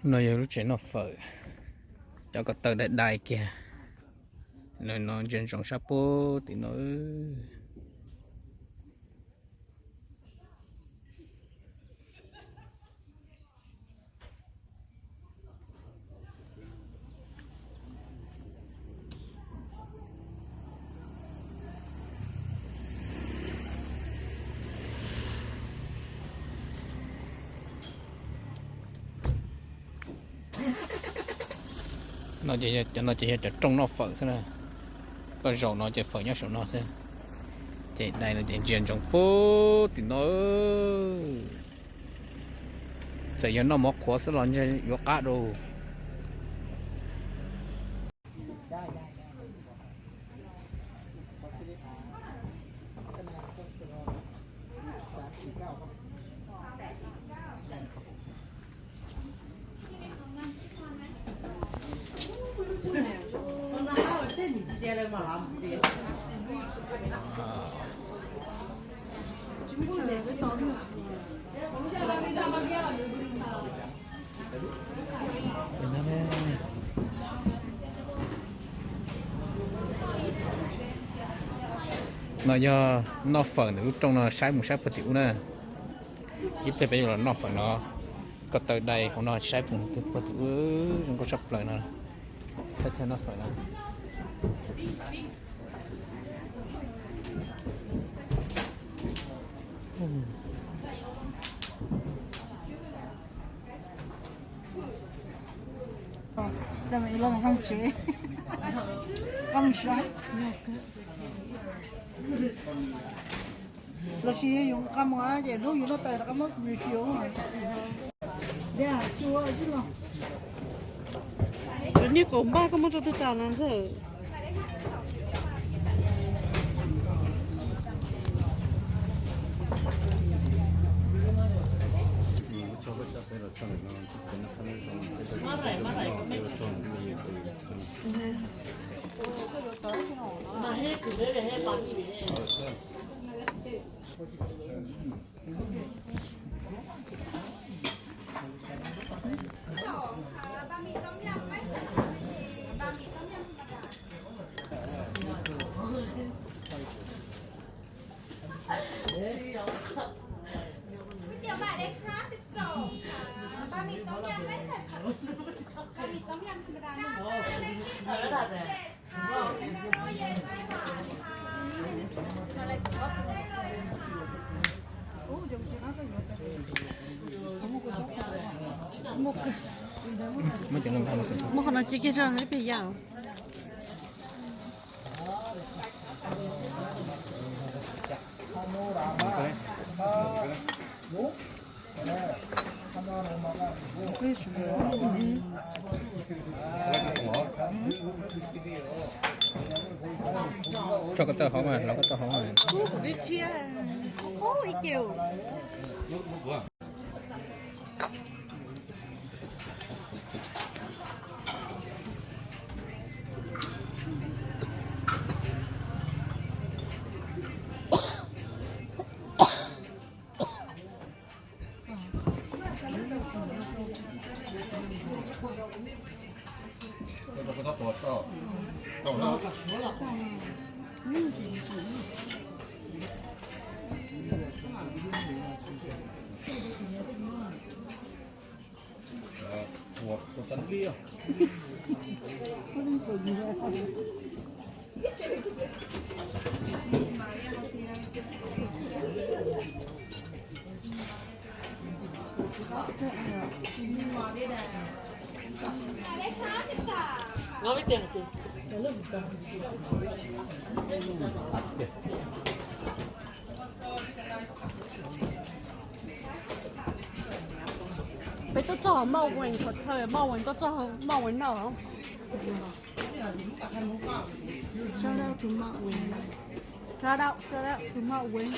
No yog lub tsev noj fawm, cov ko taw dai dai kiag. No ntsia ntsoov sab puag tim no. No ces yog cov rooj noj fawm xwb na. Koj zaum no ces fawm nyob saum no xwb. Ces dai no ces ntsia ntsoov puag tim no. Txawm yog noj mov qhuav xwb los ntshe yuav qab dua. No yog noj fawm ntawm lub rooj no saib mus saib puag tim ub na. Ib pliag peb yuav los noj fawm no. Ko taw dai hauv no saib mus puag tim ub zoo nkauj tshaj plaws no. Peb thiaj noj fawm no. Xam ib lo mus qab tsev, qab mus saib. Los sis yus qab mus ces hnub yus noj tas rov qab muab review. Cov niag kaum npaj koj muab rau twg tas no ntxawg?ก๋วยเตี๋ยวหมายเลขห้าสิบสองค่ะ บะหมี่ต้มยำไม่ใส่ผัก บะหมี่ต้มยำธรรมดาหนึ่งค่ะ หมายเลขยี่สิบเจ็ดค่ะ เย็นได้หวานค่ะ ได้เลยค่ะ Muab qhov no cia kiag tso, ib pliag ya. Tso ko taw hauv mas, los ko taw hauv mas. Ub, kuv twb tshiab, qub qub ib ce. Peb tuaj txog Mount Wayne, qhov chaw Mount Wayne, tuaj txog Mount Wayne no. Shout out to Mount Wayne. Shout out, shout out to Mount Wayne.